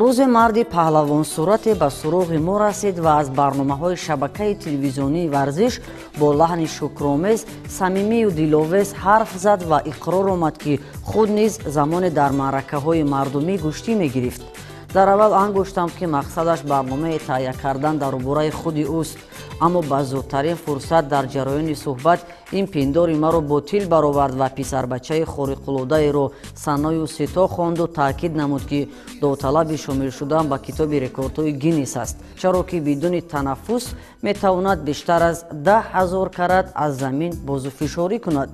Рӯзе марди паҳлавонсурате ба суроғи мо расид ва аз барномаҳои шабакаи телевизионии варзиш бо лаҳни шукромез, самимию диловез ҳарф зад ва иқрор омад, ки худ низ замоне дар маъракаҳои мардумӣ гӯштӣ мегирифт. Дар аввал ангуштам, ки мақсадаш барномаи таҳия кардан дар бораи худи ӯст, аммо ба зудтарин фурсат дар ҷараёни суҳбат ин пиндори маро ботил баровард ва писарбачаи хориқулодаеро саною сито хонду таъкид намуд, ки довталаби шомил шудан ба китоби рекордҳои Гиннес аст, чаро ки бидуни танаффус метавонад бештар аз 10 000 карат аз замин бозуфишорӣ кунад.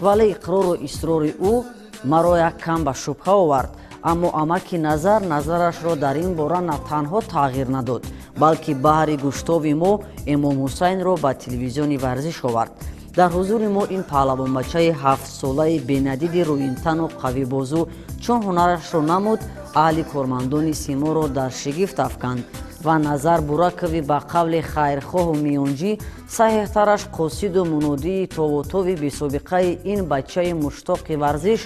Вале иқрору исрори ӯ маро як кам ба шубҳа овард. Аммо амаки Назар назарашро дар ин бора на танҳо тағйир надод, балки баҳри гӯштови мо Эмом Ҳусайнро ба телевизиони варзиш овард. Дар ҳузури мо ин паҳлавонбачаи ҳафтсолаи бенадиди рӯинтану қавибозу чун ҳунарашро намуд, аҳли кормандони симоро дар шигифт афканд ва Назар Буракови ба қавли хайрхоҳу миёнҷӣ, саҳеҳтараш қосиду мунодии товутоби бесобиқаи ин бачаи муштоқи варзиш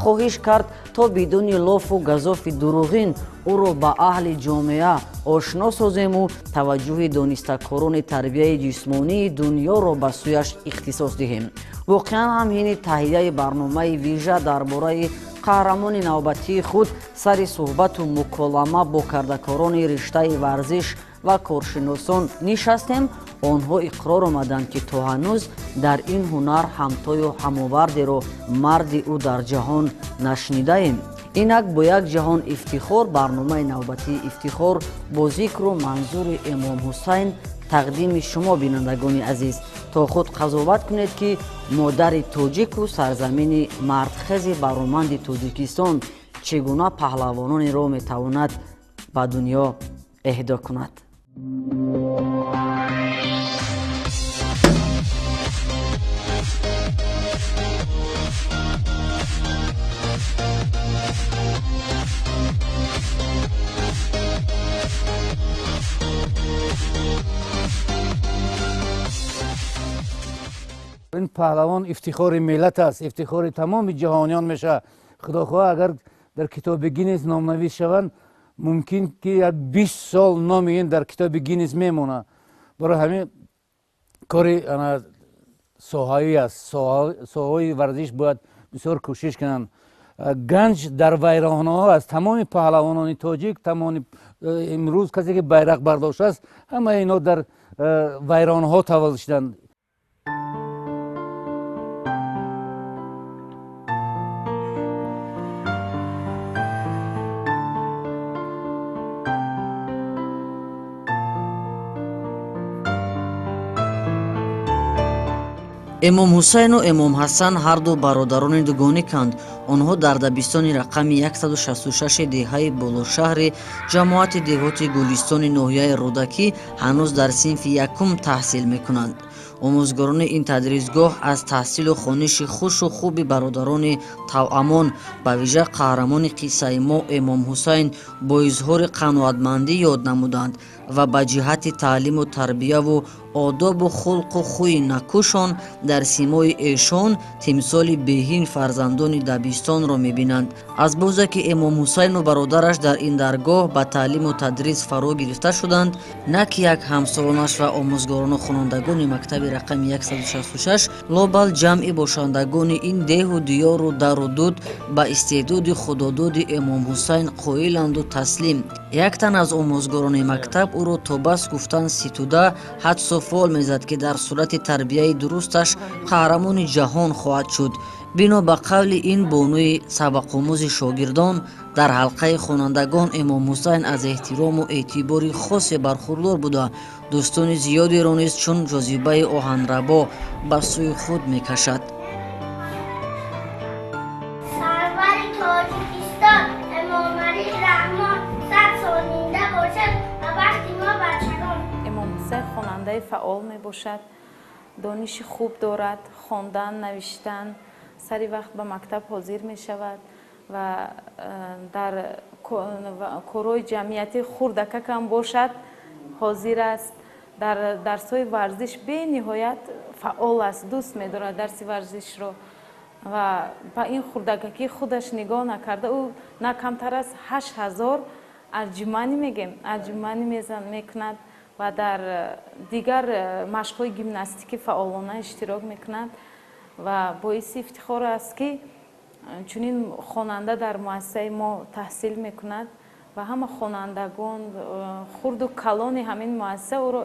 хоҳиш кард, то бидуни лофу газофи дурӯғин ӯро ба аҳли ҷомеа ошно созему таваҷҷӯҳи донистакорони тарбияи ҷисмонии дунёро ба сӯяш ихтисос диҳем. Воқеан ҳам ҳини таҳияи барномаи вижа дар бораи қаҳрамони навбатии худ сари суҳбату муколама бо кардакорони риштаи варзиш ва коршиносон нишастем, онҳо иқрор омаданд, ки то ҳанӯз дар ин ҳунар ҳамтою ҳамовардеро марди ӯ дар ҷаҳон нашнидаем. Инак, бо як ҷаҳон ифтихор барномаи навбатии Ифтихор бо зикру манзури Эмом Ҳусайн тақдими шумо, бинандагони азиз, то худ қазоват кунед, ки модари тоҷику сарзамини мардхези бароманди Тоҷикистон чӣ гуна паҳлавононеро метавонад ба дунё эҳдо кунад. Ин паҳлавон ифтихори миллат аст, ифтихори тамоми ҷаҳониён мешавад. Худохоҳ, агар дар китоби Гиннес номнавис шаванд, мумкин ки як 20 сол номи ин дар китоби Гиннес мемонад. Барои ҳамин кори соҳавӣ аст. Соҳаи варзиш бояд бисёр кӯшиш кунанд. Ганҷ дар вайронаҳо аст. Тамоми паҳлавонони тоҷик, тамоми имрӯз касе ки байрақ бардоштааст, ҳамаи инҳо дар вайронҳо таваллуд шуданд. Эмом Ҳусайну Эмом Ҳасан ҳарду бародарони дугониканд. Онҳо дар дабистони рақами 166 деҳаи Болошаҳри ҷамоати деҳоти Гулистони ноҳияи Рӯдакӣ ҳанӯз дар синфи якум таҳсил мекунанд. Омӯзгорони ин тадрисгоҳ аз таҳсилу хониши хушу хуби бародарони тавъамон, ба вижа қаҳрамони қиссаи мо Эмом Ҳусайн, бо изҳори қаноатмандӣ ёд намуданд ва ба ҷиҳати таълиму тарбияву одобу хулқу хӯи накӯшон дар симои эшон тимсоли беҳин фарзандони дабистонро мебинанд. Аз бозе ки Эмом Ҳусайну бародараш дар ин даргоҳ ба таълиму тадрис фаро гирифта шуданд, на ки як ҳамсолонаш ва омӯзгорону хонандагони мактаби рақами 166, лобал ҷамъи бошандагони ин деҳу диёру дару дуд ба истеъдоди худододи Эмом Ҳусайн қоиланду таслим. Як тан аз омӯзгорони мактаб ӯро то бас гуфтан ситуда, ҳадсу фол мезад, ки дар сурати тарбияи дурусташ қаҳрамони ҷаҳон хоҳад шуд. Бино ба қавли ин бонуи сабақомӯзи шогирдон, дар ҳалқаи хонандагон Эмом Ҳусайн аз эҳтирому эътибори хосе бархурдор буда, дӯстони зиёдеро низ чун ҷозибаи оҳанрабо ба сӯи худ мекашад. Сарвари Тоҷикистон Эмомалӣ Раҳмон 100 сол зинда бошад ба бахти мо бачагон. Эмом Ҳусайн хонандаи фаъол мебошад, дониши хуб дорад, хондан, навиштан, сари вақт ба мактаб ҳозир мешавад ва дар корҳои ҷамъиятӣ хурдакакам бошад, ҳозир аст. Дар дарсҳои варзиш бениҳоят фаъол аст, дӯст медорад дарси варзишро ва ба ин хурдакакӣ худаш нигоҳ накарда, ӯ на камтар аз 8000 Отжимание мегем, отжимание мекунад ва дар дигар машқҳои гимнастикӣ фаъолона иштирок мекунад ва боиси ифтихор аст, ки чунин хонанда дар муассисаи мо таҳсил мекунад ва ҳама хонандагон, хурду калони ҳамин муассиса, ӯро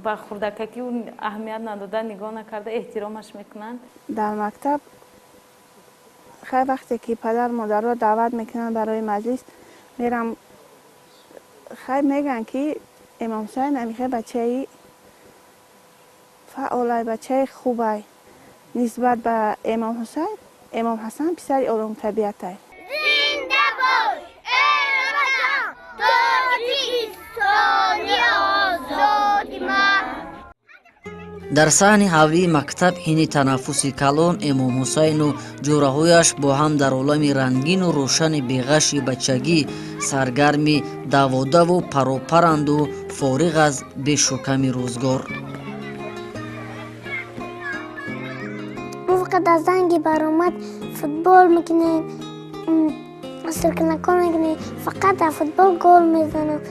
ба хурдакакӣ аҳамият надода, нигоҳ накарда, эҳтиромаш мекунанд. Дар мактаб хай вақте ки падар модарро даъват мекунанд барои маҷлис, мерам, хай мегӯянд, ки Эмомҳусайн амихе бачаи фаъолай, бачаи хубай. Нисбат ба Эмомҳусайн Эмом Ҳасан писари оромтабиатай. Зинда бош, эй Ватан, Тоҷикистони озоди ман! Дар саҳни ҳавлии мактаб ҳини танаффуси калон Эмомҳусайну ҷӯраҳояш бо ҳам дар олами рангину рӯшани беғаши бачагӣ саргарми даводаву паропаранду фориғ аз бешуками рӯзгор. Мо фақат аз занги баромад футбол мекунем, сиркинакон мекунем, фақат дар футбол гол мезанам.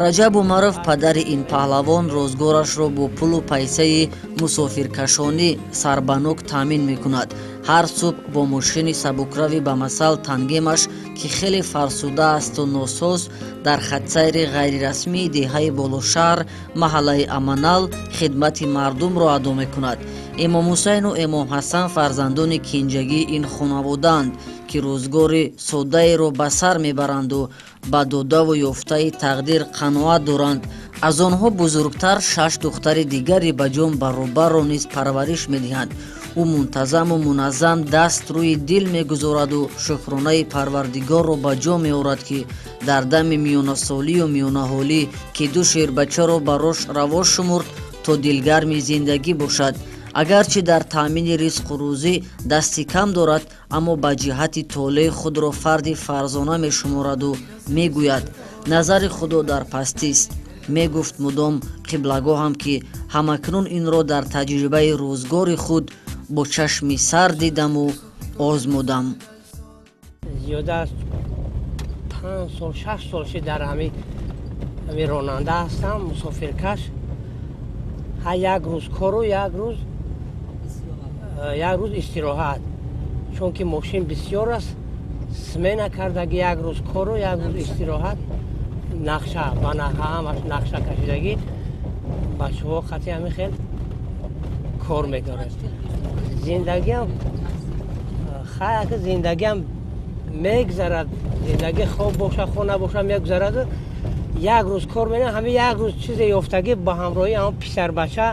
Раҷаб Умаров, падари ин паҳлавон, рӯзгорашро бо пулу пайсаи мусофиркашонӣ сарбанок таъмин мекунад. Ҳар субҳ бо мошини сабукрави ба масал тангемаш, ки хеле фарсуда асту носоз, дар хатсайри ғайрирасмии деҳаи Болошаҳр, маҳаллаи Аманал, хидмати мардумро адо мекунад. Эмомҳусайну Эмомҳасан фарзандони кенҷагии ин хонаводаанд, ки рӯзгори содаеро ба сар мебаранду ба додаву ёфтаи тақдир қаноат доранд. Аз онҳо бузургтар шаш духтари дигари ба ҷон баробарро низ парвариш медиҳанд. Ӯ мунтазаму муназзам даст рӯи дил мегузораду шукронаи Парвардигорро ба ҷо меорад, ки дар дами миёнасолию миёнаҳолӣ, ки ду шербачаро барош раво шумурд, то дилгарми зиндагӣ бошад. Агарчи дар таъмини ризқу рӯзӣ дасти кам дорад, аммо ба ҷиҳати толеъ худро фарди фарзона мешумораду мегӯяд: «Назари Худо дар пастист», мегуфт мудом қиблагоҳам, ки ҳамакнун инро дар таҷрибаи рӯзгори худ бо чашми сар дидаму озмудам. Зиёда аз 5 сол, 6 сол шид, дар ҳами ронанда ҳастам, мусофиркаш. Ҳар як рӯз кору як рӯз истироҳат, чунки мошин бисёр аст. Смена кардаги, як рӯз кору як рӯз истироҳат. Нақша ба ҳамаш нақша кашидагӣ, бачаҳо қати ҳамин хел кор медорад. Зиндагиам хай, зиндагиам мегзарад. Зиндагӣ хоб боша, хо набоша, мегузарад. Як рӯз кор менам, ҳамин як рӯз чизе ёфтагӣ ба ҳамроҳи ҳамон писарбача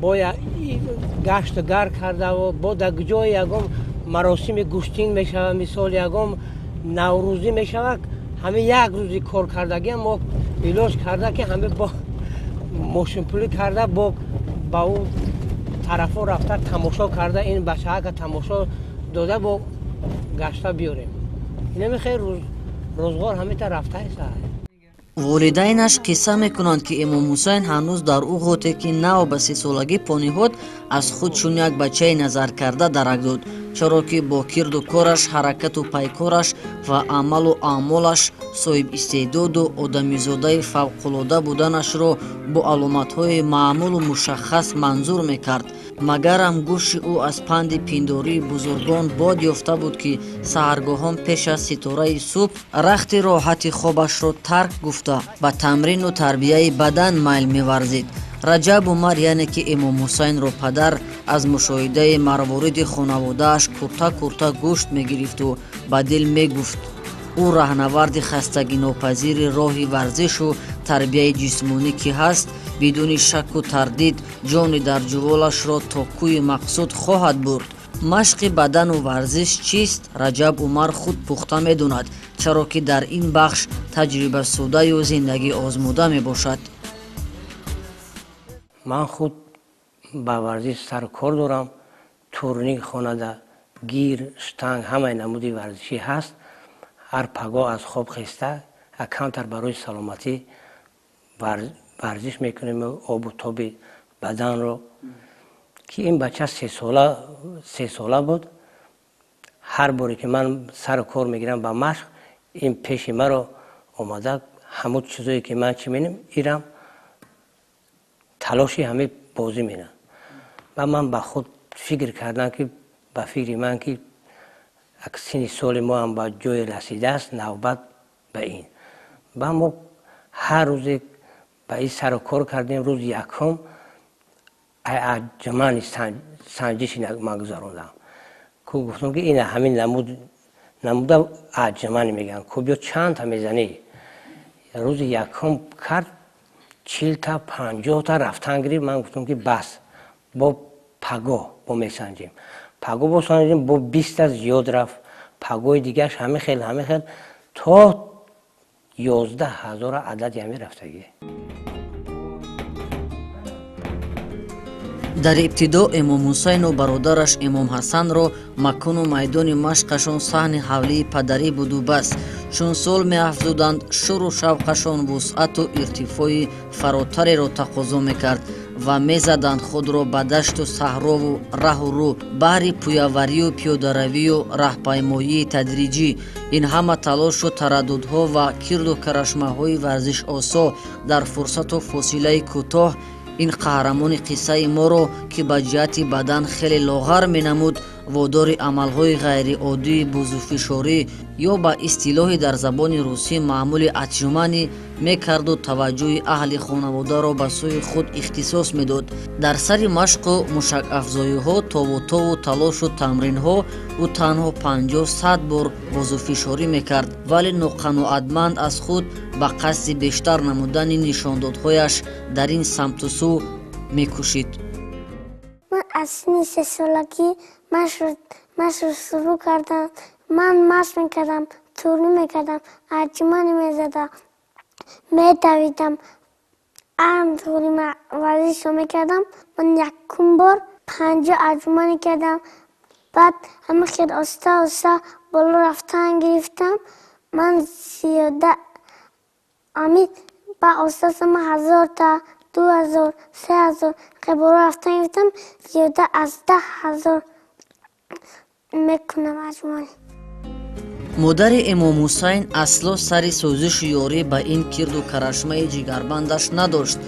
бо гашту гар кардаву бо дар ҷои ягон маросими гӯштин мешавад, мисол, ягон наврӯзӣ мешавад, ҳамин як рӯзи кор кардагиам мо илоҷ карда, ки ҳамин бо мошинпулӣ карда, бо ба ӯ тарафҳо рафта, тамошо карда, ин бачаҳака тамошо дода, бо гашта биёрем. Инами хел рӯзғор ҳамита рафтаеса. Волидайнаш қисса мекунанд, ки Эмомҳусайн ҳанӯз дар уғоте, ки нав ба сесолагӣ пониҳод, аз худ чун як бачаи назаркарда дарак дод, чаро ки бо кирду кораш, ҳаракату пайкораш ва амалу аъмолаш соҳибистеъдоду одамизодаи фавқулода буданашро бо аломатҳои маъмулу мушаххас манзур мекард. Магарам гӯши ӯ аз панди пиндории бузургон бод ёфта буд, ки саҳаргоҳон пеш аз ситораи субҳ рахти роҳати хобашро тарк гуфта, ба тамрину тарбияи бадан майл меварзид. Раҷаб Умар, яъне ки Эмомҳусайнро падар, аз мушоҳидаи марвориди хонаводааш курта курта гӯшт мегирифту ба дил мегуфт: ӯ раҳнаварди хастагинопазири роҳи варзишу тарбияи ҷисмонӣ ки ҳаст, бидуни шакку тардид ҷони дар ҷуволашро то кӯи мақсуд хоҳад бурд. Машқи бадану варзиш чист, Раҷаб Умар худ пухта медонад, чаро ки дар ин бахш таҷрибасудаю зиндагӣ озмуда мебошад. Ман худ ба варзиш сару кор дорам. Турник хонада, гир, штанг, ҳамаи намуди варзишӣ ҳаст. Ҳар пагоҳ аз хоб хеста камтар барои саломатӣ варзиш мекунем, обу тоби баданро. Ки ин бача 3 сола буд. Ҳар боре ки ман сару кор мегирам ба машқ, ин пеши маро омада ҳамун чизое ки ман чӣ менем, ирам талоши ҳамин бозӣ менам. Ва ман ба худ фикр кардам, ки ба фикри ман ки синни соли мо ҳам ба ҷое расидааст, навбат ба ин. Ба мо ҳар рӯзе ба ин сару кор кардем. Рӯзи якум ҷамани санҷиши ман гузарондам. Ку гуфтам ки ина ҳамин намуда аҷамани мегӯянд, ку биё чандта мезанӣ. Рӯзи якум кард 40та 50та рафтан гирифт. Ман гуфтам ки бас, бо пагоҳ бо месанҷем. Пагоҳ бо санҷем, бо 20та зиёд рафт. Пагоҳи дигараш ҳамин хел, ҳамин хел то 11 000 адади ҳамин рафтагӣ. Дар ибтидо Эмом Ҳусайну бародараш Эмом Ҳасанро макону майдони машқашон саҳни ҳавлии падарӣ буду бас. Чун сол меафзуданд, шуру шавқашон вусъату иртифои фаротареро тақозо мекард ва мезаданд худро ба дашту саҳрову раҳу рӯ баҳри пӯяварию пиёдаравию раҳпаймоии тадриҷӣ. Ин ҳама талошу тараддудҳо ва кирду карашмаҳои варзишосо дар фурсату фосилаи кӯтоҳ ин қаҳрамони қиссаи моро, ки ба ҷиҳати бадан хеле лоғар менамуд, водори амалҳои ғайриоддии бузуфишорӣ ё ба истилоҳи дар забони русӣ маъмули отжимания мекарду таваҷҷӯҳи аҳли хонаводаро ба сӯи худ ихтисос медод. Дар сари машқу мушакафзоиҳо, тову-тову талошу тамринҳо ӯ танҳо 50-100 бор бозуфишорӣ мекард, вале ноқаноатманд аз худ ба қасди бештар намудани нишондодҳояш дар ин самту сӯ мекӯшид. Ман аз синни сесолагӣ машқро шурӯъ кардам. Ман машқ мекардам, турнӣ мекардам, отжимания мезадам, медавидам, амтури варзишро мекардам. Ман якум бор 50 отжимания кардам. Баъд ҳама хел оста оста боло рафтан гирифтам. Ман зиёда ами ба оста оста ман 1000та, 2000, 3000 боло рафтан гирифтам. Зиёда аз 10 000 мекунам отжимания. Модари Эмом Ҳусайн асло сари сӯзишу ёрӣ ба ин кирду карашмаи ҷигарбандаш надошт,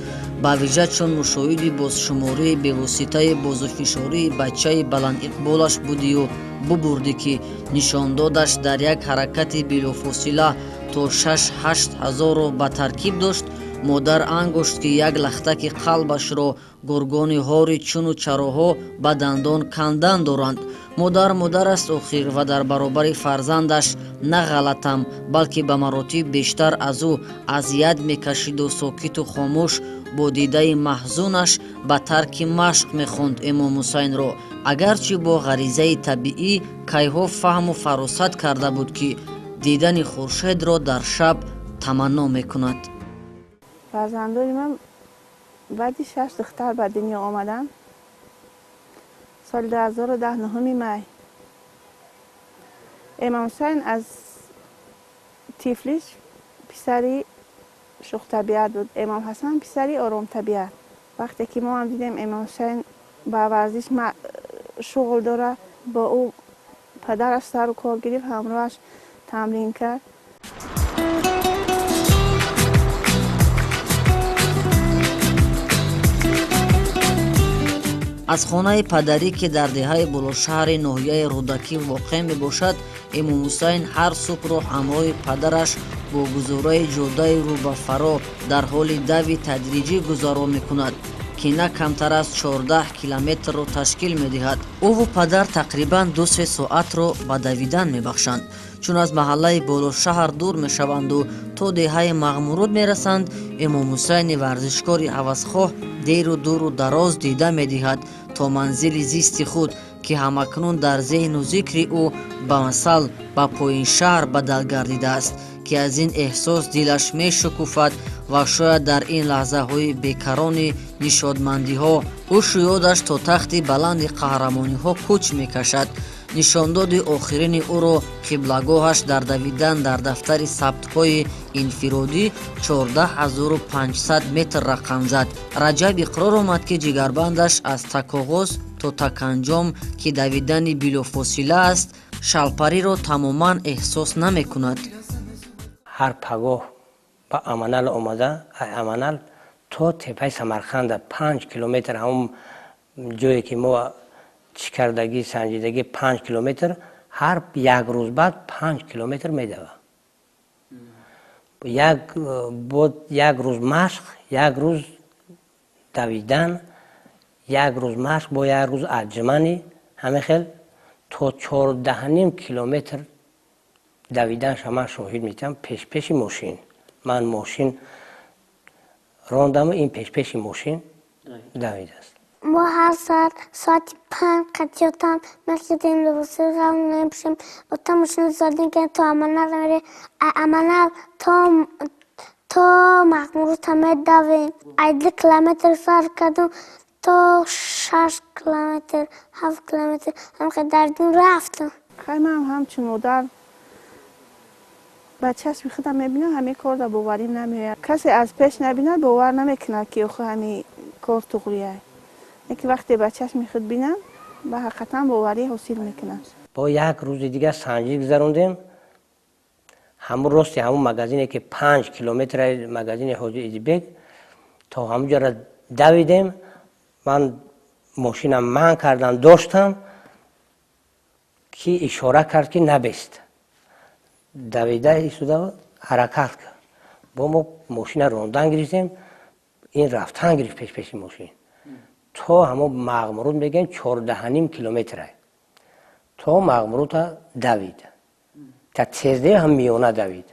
ба вижа чун мушоҳиди бозшумории бевоситаи бозуфишории бачаи баландиқболаш будию бубурдӣ, ки нишондодаш дар як ҳаракати билофосила то 6-8 ҳазорро ба таркиб дошт. Модар ангошт, ки як лахтаки қалбашро гургони ҳори чуну чароҳо ба дандон кандан доранд. Модар модар аст охир, ва дар баробари фарзандаш на ғалатам, балки ба маротиб бештар аз ӯ азият мекашиду сокиту хомӯш бо дидаи маҳзунаш ба тарки машқ мехонд Эмом Ҳусайнро, агарчи бо ғаризаи табиӣ кайҳо фаҳму фаросат карда буд, ки дидани хуршедро дар шаб таманно мекунад. Фарзандони ман баъди шаш духтар ба дунё омаданд. Соли 2010, 9 май. Эмом Ҳусайн аз тифлиш писари шӯхтабиат буд, Эмом Ҳасан писари оромтабиат. Вақте ки мо ҳам дидем, Эмом Ҳусайн ба варзиш шуғл дорад, бо ӯ падараш сару кор гирифт, ҳамроҳаш тамрин кард. Аз хонаи падарӣ, ки дар деҳаи Болошаҳри ноҳияи Рӯдакӣ воқеъ мебошад, Эмом Ҳусайн ҳар субҳро ҳамроҳи падараш бо гузораи ҷодаи рӯ ба фаро дар ҳоли дави тадриҷӣ гузаро мекунад, ки на камтар аз 14 километрро ташкил медиҳад. Ӯву падар тақрибан 2-се соатро ба давидан мебахшанд. Чун аз маҳаллаи Болошаҳр дур мешаванду то деҳаи Мағмуруд мерасанд, Эмом Ҳусайни варзишкори ҳавасхоҳ деру дуру дароз дида медиҳад то манзили зисти худ, ки ҳамакнун дар зеҳну зикри ӯ ба масал ба поиншаҳр бадал гардидааст, ки аз ин эҳсос дилаш мешукуфад ва шояд дар ин лаҳзаҳои бекарони нишодмандиҳо ҳушу ёдаш то тахти баланди қаҳрамониҳо кӯч мекашад. Нишондоди охирини ӯро қиблагоҳаш дар давидан дар дафтари сабтҳои инфиродӣ 14 500 метр рақам зад. Раҷаб иқрор омад, ки ҷигарбандаш аз такоғоз то таканҷом, ки давидани билофосила аст, Шалпариро тамоман эҳсос намекунад. Ҳар пагоҳ ба Аманал омада, Аманал то тепаи Самарқанда 5 километр, ҳамон ҷое ки мо чӣ кардагӣ, санҷидагӣ, 5 километр, ҳар як рӯз баъд 5 километр медавад. Як рӯз машқ, як рӯз давидан, як рӯз машқ бо як рӯз аҷманӣ, ҳамин хел то 14.5 километр давиданша ман шоҳид метавам. Пешпеши мошин, ман мошин рондаму ин пешпеши мошин давидааст. Мо ҳар соат соати 5 қатиётам мехезем, либосҳои ғам мепӯшем, ота мошина задем ки то Аманал мерем, Аманал то Махмурута медавем. Ай 2 километр сар кардум то 6 километр, 7 километр ҳамхел давидем, рафтам. Хай, ман ҳамчун модар ба чашми худам мебинам, ҳамин кор дар боварим намеояд. Касе аз пеш набинад, бовар намекунад, ки охи ҳамин кор туғрия. Яке вақте ба чашми худ бинам, ба ҳақиқатан боварӣ ҳосил мекунад. Бо як рӯзи дигар санҷӣ гузарондем. Ҳамун рости ҳамун магазине ки 5 километр магазини ҳоҷи Идибек, то ҳамун ҷоро давидем. Ман мошинам манъ кардан доштам, ки ишора кард, ки набест. Давида истуда ҳаракат кард. Бо мо мошина рондан гирифтем, ин рафтан гирифт пешпеши мошин. То ҳамон Мағмуруд мегӯем 14.5 километр, то Мағмурута давид. Та тезде ҳам миёна давид.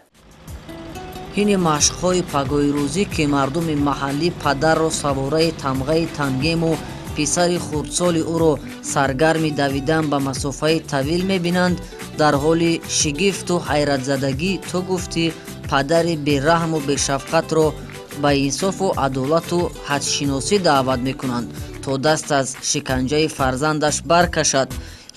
Ҳини машқҳои пагоҳирӯзӣ, ки мардуми маҳаллӣ падарро савораи тамғаи тангему писари хурдсоли ӯро саргарми давидан ба масофаи тавил мебинанд, дар ҳоли шигифту ҳайратзадагӣ ту гуфтӣ падари бераҳму бешафқатро ба инсофу адолату ҳадшиносӣ даъват мекунанд, то даст аз шиканҷаи фарзандаш баркашад.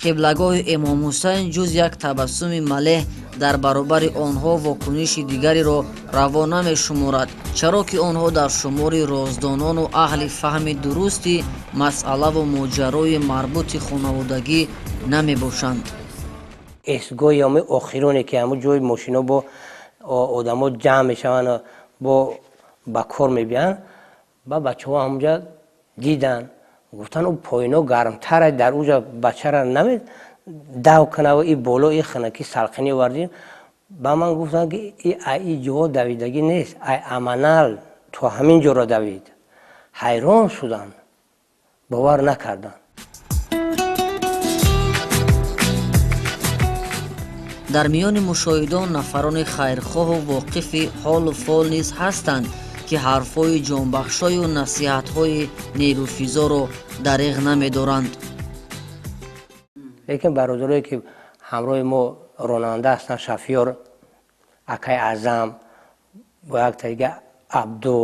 Қиблагоҳи Эмом Ҳусайн ҷуз як табассуми малеҳ дар баробари онҳо вокуниши дигареро раво намешуморад, чаро ки онҳо дар шумори роздонону аҳли фаҳми дурусти масъалаву моҷарои марбути хонаводагӣ намебошанд. Эстгоҳи ҳамаи охироне ки ҳамун ҷои мошино бо одамо ҷамъ мешаванд, бо ба кор мебиёнд, ба бачаҳо ҳамунҷа дидан, гуфтан ӯ поино гармтар, дар уҷа бачара наме дав кунаву и боло и хинаки салқинӣ овардим. Ба ман гуфтанд, ки и ай и ҷоҳо давидагӣ нест, ай Аманал то ҳамин ҷоро давид. Ҳайрон шуданд, бовар накарданд. Дар миёни мушоҳидон нафарони хайрхоҳу воқифи ҳолу фол низ ҳастанд, ки ҳарфҳои ҷонбахшою насиҳатҳои нерӯфизоро дареғ намедоранд. Лекин бародарое ки ҳамроҳи мо ронанда ҳастанд, шофёр акай Аъзам бо як дига Абду,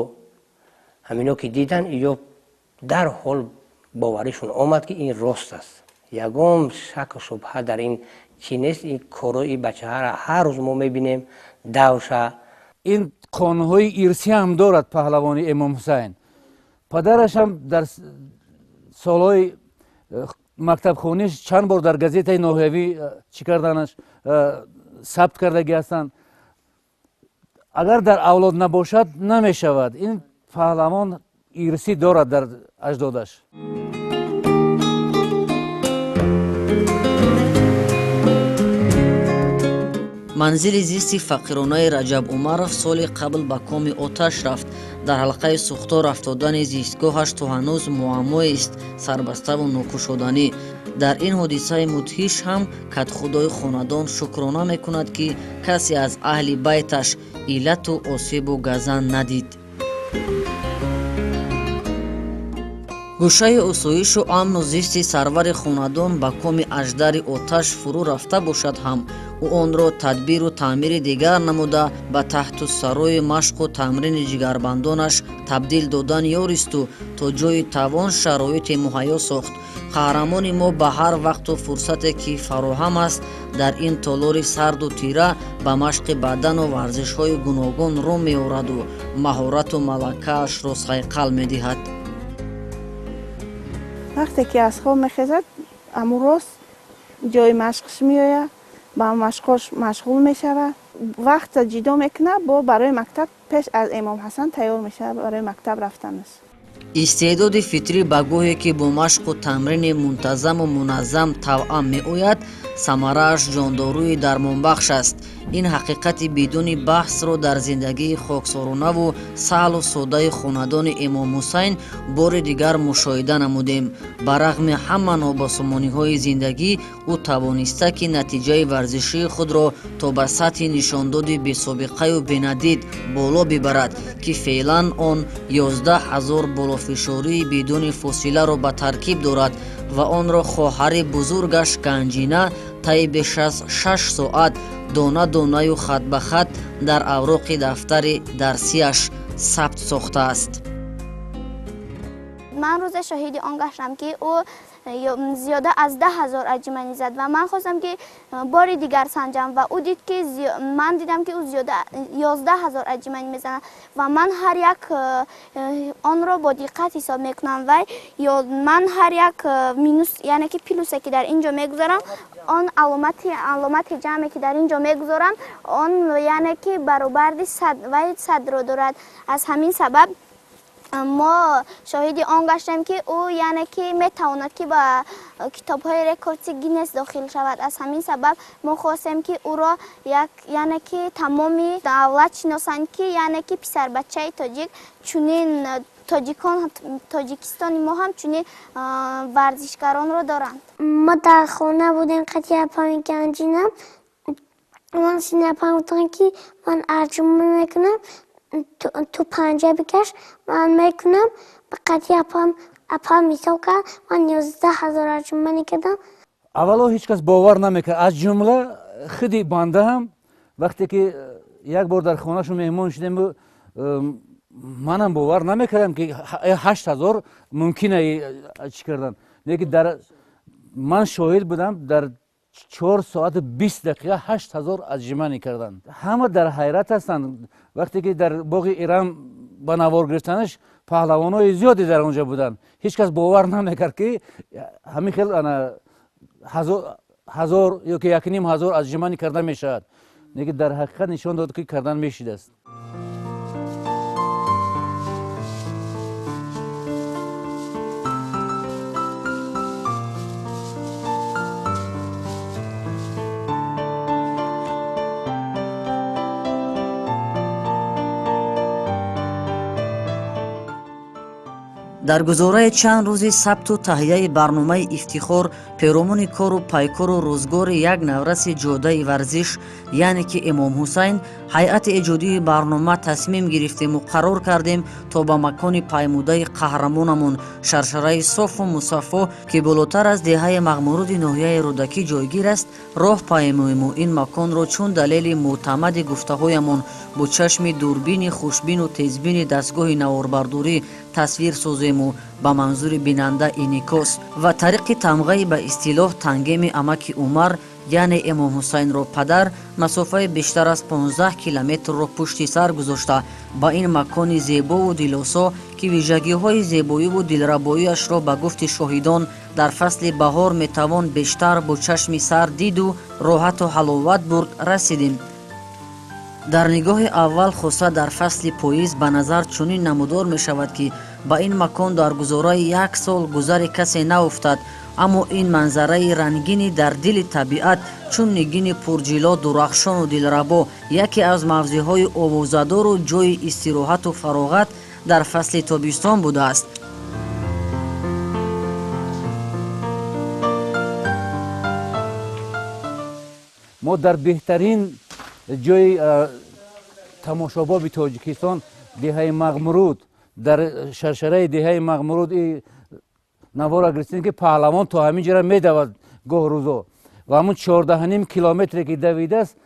ҳамино ки дидан, ё дарҳол боваришон омад, ки ин рост аст. Ягон шаку шубҳа дар ин чӣ нест. Ин корои бачаҳаро ҳар рӯз мо мебинем, давша. Ин қонунҳои ирсӣ ҳам дорад паҳлавони Эмом Ҳусайн. Падараш ҳам дар солҳои мактабхониш чанд бор дар газетаи ноҳиявӣ чӣ карданаш сабт кардагӣ ҳастанд. Агар дар авлод набошад, намешавад. Ин паҳлавон ирсӣ дорад дар аҷдодаш. Манзили зисти фақиронаи Раҷаб Умаров соли қабл ба коми оташ рафт. Дар ҳалқаи сӯхтор афтодани зистгоҳаш то ҳанӯз муаммоест сарбаставу нокушоданӣ. Дар ин ҳодисаи мудҳиш ҳам кадхудои хонадон шукрона мекунад, ки касе аз аҳли байташ иллату осебу газан надид. Гӯшаи осоишу амну зисти сарвари хонадон ба коми аждари оташ фурӯ рафта бошад ҳам, ӯ онро тадбиру таъмири дигар намуда, ба таҳту сарои машқу тамрини ҷигарбандонаш табдил додан ёристу то ҷои тавон шароите муҳайё сохт. Қаҳрамони мо ба ҳар вақту фурсате ки фароҳам аст, дар ин толори сарду тира ба машқи бадану варзишҳои гуногун рӯ меораду маҳорату малакаашро сайқал медиҳад. Вақте ки аз хоб мехезад, амун рост ҷои машқш меояд. Ба машқош машғул мешавад, вақт ҷидо мекунад, бо барои мактаб пеш аз Эмом Ҳасан тайёр мешавад барои мактаб рафтанаш. Истеъдоди фитрӣ ба гоҳе ки бо машқу тамрини мунтазаму муназзам тавъам меояд, самарааш ҷондоруи дармонбахш аст. Ин ҳақиқати бидуни баҳсро дар зиндагии хоксоронаву саҳлу содаи хонадони Эмом Ҳусайн бори дигар мушоҳида намудем. Ба рағми ҳама нобасомониҳои зиндагӣ, ӯ тавониста, ки натиҷаи варзишии худро то ба сатҳи нишондоди бесобиқаю бенадид боло бибарад, ки феълан он 11 ҳазор болофишории бидуни фосиларо ба таркиб дорад ва онро хоҳари бузургаш Ганҷина таи беш аз 6 соат дона донаю хат ба хат дар авроқи дафтари дарсияш сабт сохтааст. Ман рӯзе шоҳиди он гаштам, ки ӯ зиёда аз 10 000 отжимание зад ва ман хостам, ки бори дигар санҷам ва ӯ дид, ки ман дидам, ки ӯ зиёда 11 000 отжимание мезанад ва ман ҳар як онро бо диққат ҳисоб мекунам ва ё ман ҳар як минус, яъне ки плюсе, ки дар ин ҷо мегузорам, он аломати ҷамъе, ки дар ин ҷо мегузорам, он яъне ки баробарди сад вай садро дорад. Аз ҳамин сабаб мо шоҳиди он гаштем, ки ӯ яъне ки метавонад, ки ба китобҳои рекордси Гиннес дохил шавад. Аз ҳамин сабаб мо хостем, ки ӯро як яъне ки тамоми давлат шиносанд, ки яъне ки писарбачаи тоҷик чунин тоҷикон, Тоҷикистони мо ҳам чунин варзишгаронро доранд. Мо дар хона будем қати апами Ганҷина. Ман сини апам гуфтам, ки ман арҷума мекунам, ту панҷа бикаш, ман мекунам. Ба қати апам ҳисоб кард, ман 11 000 арҷума кардам. Аввало ҳеҷ кас бовар намекард, аз ҷумла худи банда ҳам. Вақте ки як бор дар хонашон меҳмон шудем, манам бовар намекардам, ки 8000 мумкин чӣ кардан. Лекин дар ман шоҳид будам, дар 4 соату 20 дақиқа 8000 отжимание карданд. Ҳама дар ҳайрат ҳастанд. Вақте ки дар боғи Ирам ба навор гирифтанаш, паҳлавонҳои зиёде дар он ҷо буданд. Ҳеҷ кас бовар намекард, ки ҳамин хел ҳазор ё ки 1500 отжимание карда мешавад. Лекин дар ҳақиқат нишон дод, ки кардан мешидааст. Дар гузораи чанд рӯзи сабту таҳияи барномаи «Ифтихор», перомуни кору пайкору рӯзгори як навраси ҷодаи варзиш, яъне ки Эмом Ҳусайн, ҳайати эҷодии барнома тасмим гирифтему қарор кардем, то ба макони паймудаи қаҳрамонамон, шаршараи софу мусаффо, ки болотар аз деҳаи Мағмуруди ноҳияи Рӯдакӣ ҷойгир аст, роҳ паймоему ин маконро чун далели мӯътамади гуфтаҳоямон бо чашми дурбини хушбину тезбини дастгоҳи наворбардорӣ тасвир созему ба манзури бинанда инъикос ва тариқи тамғаи ба истилоҳ тангеми амаки Умар, яъне Эмом Ҳусайнро падар, масофаи бештар аз 15 километрро пушти сар гузошта, ба ин макони зебову дилосо, ки вижагиҳои зебоиву дилрабоиашро ба гуфти шоҳидон дар фасли баҳор метавон бештар бо чашми сар диду роҳату ҳаловат бурд, расидем. Дар нигоҳи аввал, хоса дар фасли поиз, ба назар чунин намудор мешавад, ки ба ин макон дар гузораи як сол гузари касе науфтад. Аммо ин манзараи рангини дар дили табиат, чун нигини пурҷило дурахшону дилрабо, яке аз мавзеъҳои овозадору ҷойи истироҳату фароғат дар фасли тобистон будааст. Мо дар беҳтарин ҷои тамошобоби Тоҷикистон, деҳаи Мағмуруд, дар шаршараи деҳаи Мағмуруд навора гирифтем, ки паҳлавон то ҳамин ҷора медавад гоҳ рӯзо ва ҳамун 14,5 километре, ки давидааст,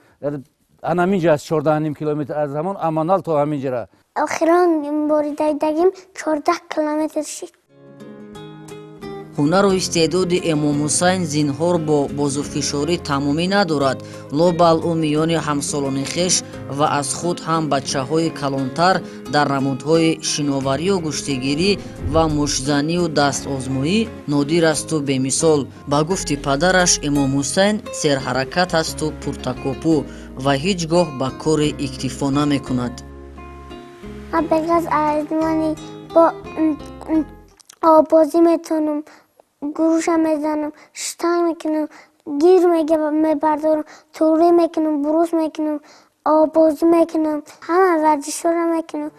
ан ҳамин ҷо аст, 14,5 километр аз ҳамон Аманал то ҳамин ҷора. Охирон бори давидагим 14 километр шид. Ҳунару истеъдоди Эмомҳусайн зинҳор бо бозуфишорӣ тамомӣ надорад. Лобал ӯ миёни ҳамсолони хеш ва аз худ ҳам бачаҳои калонтар дар намудҳои шиноварию гӯштигирӣ ва муштзанию дастозмоӣ нодир асту бемисол. Ба гуфти падараш, Эмомҳусайн серҳаракат асту пуртакопӯ ва ҳеҷ гоҳ ба коре иктифо намекунад. Ман беғаз арзмани бо оббозӣ метавонам, гуруша мезанам, штанг мекунам, гир мебардорам, турӣ мекунам, брус мекунам, оббозӣ мекунам, ҳама варзишҳоро мекунам.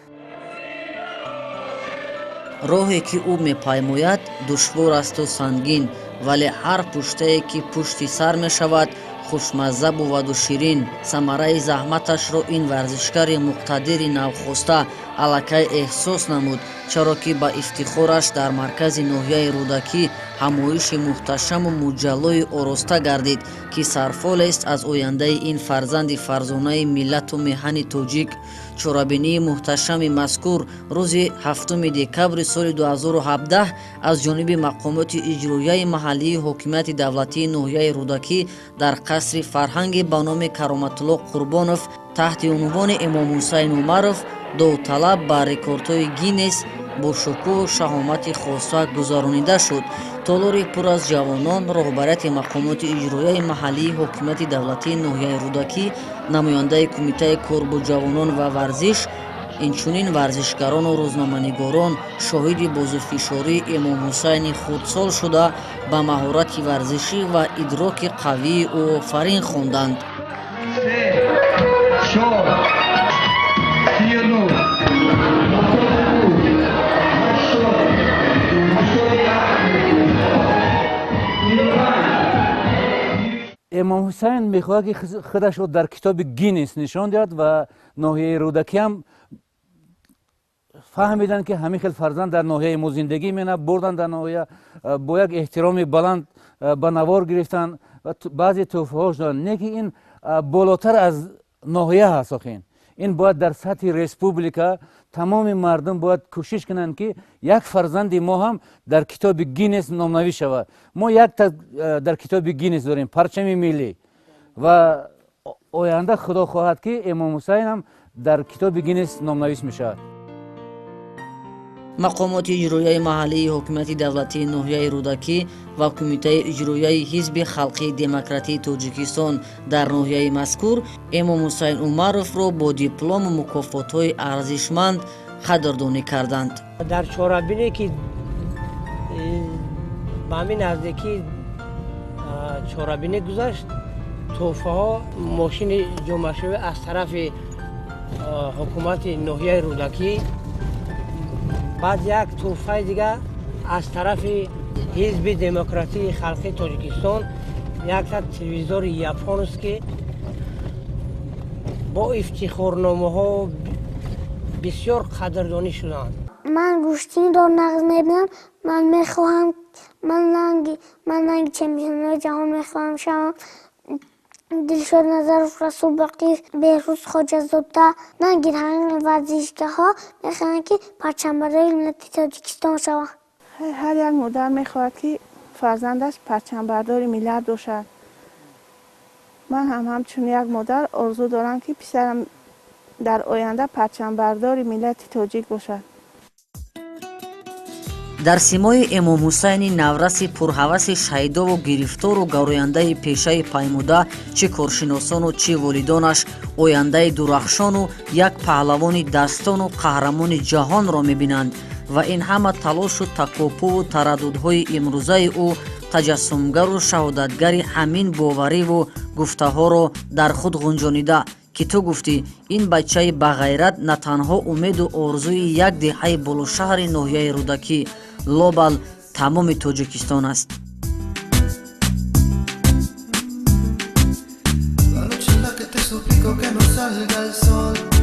Роҳе ки ӯ мепаймояд, душвор асту сангин, вале ҳар пуштае ки пушти сар мешавад, хушмазза буваду ширин. Самараи заҳматашро ин варзишгари муқтадири навхоста аллакай эҳсос намуд, чаро ки ба ифтихораш дар маркази ноҳияи Рӯдакӣ ҳамоиши муҳташаму муҷаллои ороста гардид, ки сарфолест аз ояндаи ин фарзанди фарзонаи миллату меҳани тоҷик. Чорабинии муҳташами мазкур рӯзи 7 декабри соли 2017 аз ҷониби мақомоти иҷроияи маҳаллии ҳокимияти давлатии ноҳияи Рӯдакӣ дар қасри фарҳанги ба номи Кароматулло Қурбонов таҳти унвони Эмомҳусайн Умаров довталаб ба рекордҳои Гиннес бо шукӯҳу шаҳомати хоса гузаронида шуд. Толори пур аз ҷавонон, роҳбарияти мақомоти иҷроияи маҳаллии ҳокимияти давлатии ноҳияи Рӯдакӣ, намояндаи кумитаи кор бо ҷавонон ва варзиш, инчунин варзишгарону рӯзноманигорон шоҳиди бозуфишории Эмомҳусайни хурдсол шуда, ба маҳорати варзишӣ ва идроки қавии ӯ офарин хонданд. Эмомҳусайн мехоҳад, ки худашро дар китоби Гиннес нишон диҳад ва ноҳияи Рӯдакӣ ҳам фаҳмиданд, ки ҳамин хел фарзанд дар ноҳияи мо зиндагӣ менад. Бурданд дар ноҳия, бо як эҳтироми баланд ба навор гирифтанд ва баъзе тӯҳфаҳош доданд. Не ки ин болотар аз ноҳия ҳаст, охин ин бояд дар сатҳи республика тамоми мардум бояд кӯшиш кунанд, ки як фарзанди мо ҳам дар китоби Гиннес номнавис шавад. Мо якта дар китоби Гиннес дорем, парчами миллӣ, ва оянда худо хоҳад, ки Эмомҳусайн ҳам дар китоби Гиннес номнавис мешавад. Мақомоти иҷроияи маҳаллии ҳокимияти давлатии ноҳияи Рӯдакӣ ва кумитаи иҷроияи ҳизби халқии демократии Тоҷикистон дар ноҳияи мазкур Эмомҳусайн Умаровро бо диплому мукофотҳои арзишманд қадрдонӣ карданд. Дар чорабине ки ба ҳамин наздикӣ чорабинӣ гузашт, тӯҳфаҳо, мошини ҷомашӯӣ аз тарафи ҳукумати ноҳияи Рӯдакӣ, баъд як тӯҳфаи дигар аз тарафи ҳизби демократии халқии Тоҷикистон, якта телевизори японский бо ифтихорномаҳо бисёр қадрдонӣ шуданд. Ман гӯштинро нағз мебинам. Ман мехоҳам, ман ранги чемпионои ҷаҳон мехоҳам шавам. Дилшод Назаров, Расул Боқиев, Беҳрӯз Хоҷазода ранги ҳамин варзишгаҳо мехоҳанд, ки парчамбардори миллати Тоҷикистон шаванд. Ҳар як модар мехоҳад, ки фарзандаш парчамбардори миллат бошад. Ман ҳам ҳамчун як модар орзу дорам, ки писарам дар оянда парчамбардори миллати тоҷик бошад. Дар симои Эмомҳусайни навраси пурҳаваси шайдову гирифтору гарояндаи пешаи паймуда, чӣ коршиносону чӣ волидонаш ояндаи дурахшону як паҳлавони дастону қаҳрамони ҷаҳонро мебинанд ва ин ҳама талошу такопуву тараддудҳои имрӯзаи ӯ таҷассумгару шаҳодатгари ҳамин бовариву гуфтаҳоро дар худ ғунҷонида, ки ту гуфтӣ, ин бачаи бағайрат на танҳо умеду орзуи як деҳаи болошаҳри ноҳияи Рӯдакӣ, лобал тамоми Тоҷикистон аст. La noche en la que te suplico que no salga el sol.